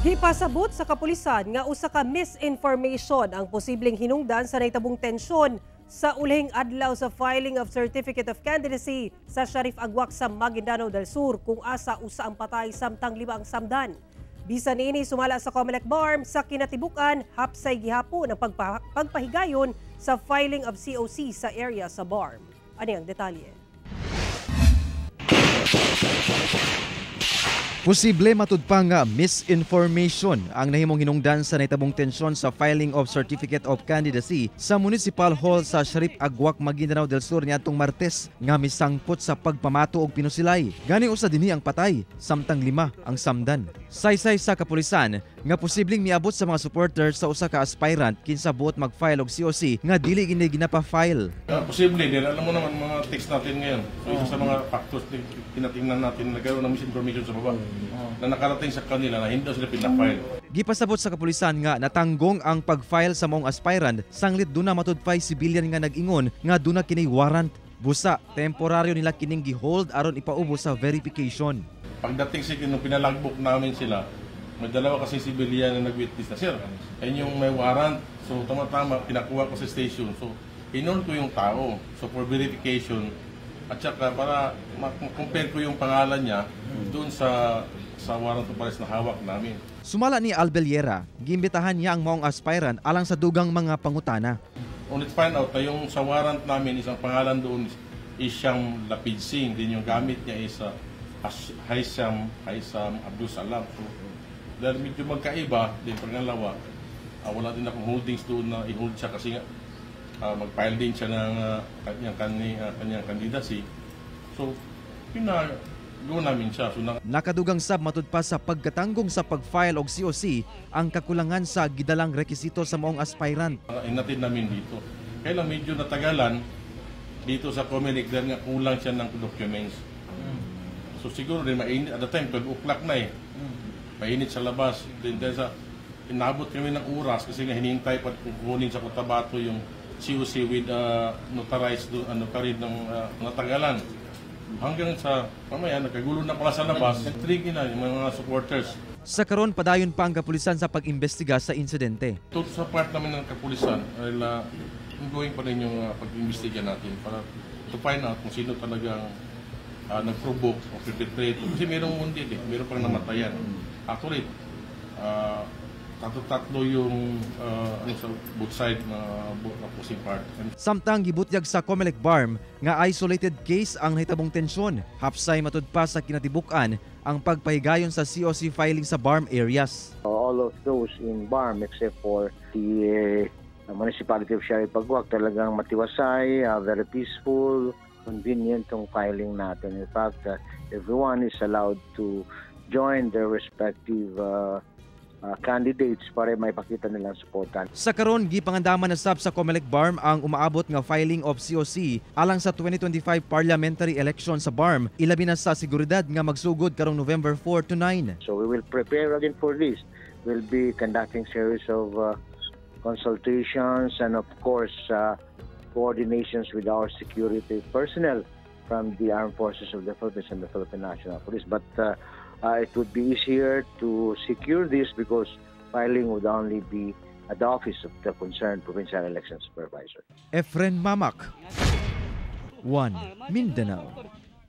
Gipasabot sa kapulisan nga usa ka misinformation ang posibleng hinungdan sa nahitabong tensyon sa ulahing adlaw sa filing of Certificate of Candidacy sa Shariff Aguak sa Maguindanao del Sur, kung asa usa ang patay samtang lima ang samdan. Bisan ini, sumala sa COMELEC BARMM, sa kinatibuk-an hapsay gihapon ang pagpahigayon sa filing of COC sa area sa BARMM. Ani ang detalye. Posible matud pa nga misinformation ang nahimong hinungdan sa nahitabong tensyon sa filing of Certificate of Candidacy sa Municipal Hall sa Shariff Aguak, Maguindanao del Sur niadtong Martes nga misangpot sa pagpamato og pinusilay. Gani usa dinhi ang patay, samtang lima ang samdan. Saysay sa kapulisan nga posibleng miabot sa mga supporters sa usa ka aspirant kinsa buot mag-file og COC nga dili gini ginapa-file. Posible din, alam mo naman mga text natin ngayon. So isa sa mga factors na tinatingnan natin, nagkaroon ng misinformation sa baba na nakarating sa kanila na hindi daw sila pinafile. Gipasabot sa kapulisan nga natanggong ang pag-file sa maong aspirant sanglit duna matudpay sibilyan nga nag-ingon nga duna kini warrant. Busa, temporaryo nila kining gihold aron ipaubos sa verification. Pagdating sa nung pinalagbok namin sila, may dalawa kasi sibilyan na nag-witness na, "Sir, ayun yung may warrant." So tama-tama, pinakuha ko sa station. So inon ko yung tao. So for verification, at saka para ma-compare ko yung pangalan niya doon sa warrant of arrest na hawak namin. Sumala ni Albeliera, giimbitahan niya ang maong aspirant alang sa dugang mga pangutana. Only to find out na yung sa warrant namin, isang pangalan doon is siyang Lapid Singh. Din yung gamit niya is Haisam Abdul Salam. So, dahil medyo magkaiba, din pangalawa, wala din akong holdings doon na i-hold siya kasi nga mag-file din siya ng kanyang candidacy. So, pinag-go namin siya. So, Nakadugang sab matud pa sa pagkatanggong sa pag-file og COC ang kakulangan sa gidalang rekisito sa maong aspirant. Inatid namin dito. Kaya lang medyo natagalan dito sa COMELEC dahil nga kulang siya ng documents. So siguro rin mainit at the time, 12 o'clock na eh. Mainit sa labas. Then dahil sa inabot kami ng oras kasi nga hinihintay pa kukunin sa Cotabato yung COC with notarized doon, ano notary ng natagalan. Hanggang sa mamaya nagkagulo na pala sa labas, nag-trigger na yung mga supporters. Sa karon, padayon pa ang kapulisan sa pag-imbestiga sa insidente. Ito sa part namin ng kapulisan ay ongoing pa rin yung pag-imbestiga natin para to find out kung sino talagang nag-provoke o perpetrator. Kasi merong wounded eh, meron pang namatayan. Actually, tatlo-tatlo yung ano, sa both side na both opposing part. Samtang gibutyag sa COMELEC BARMM nga isolated case ang nahitabong tensyon. Hapsay matud pa sa kinatibuk-an ang pagpahigayon sa COC filing sa BARMM areas. All of those in BARMM except for the municipality of Shariff Aguak, talagang matiwasay, very peaceful, convenient tong filing natin. In fact, everyone is allowed to join their respective candidates para maipakita nilang suporta. Sa karon, gipangandaman na sab sa COMELEC BARMM ang umaabot nga filing of COC alang sa 2025 parliamentary election sa BARMM, ilabi na sa seguridad nga magsugod karong November 4 to 9. So we will prepare again for this. We'll be conducting series of consultations and of course coordinations with our security personnel from the Armed Forces of the Philippines and the Philippine National Police. But it would be easier to secure this because filing would only be at the office of the concerned provincial election supervisor. Efren Mamak, 1 Mindanao.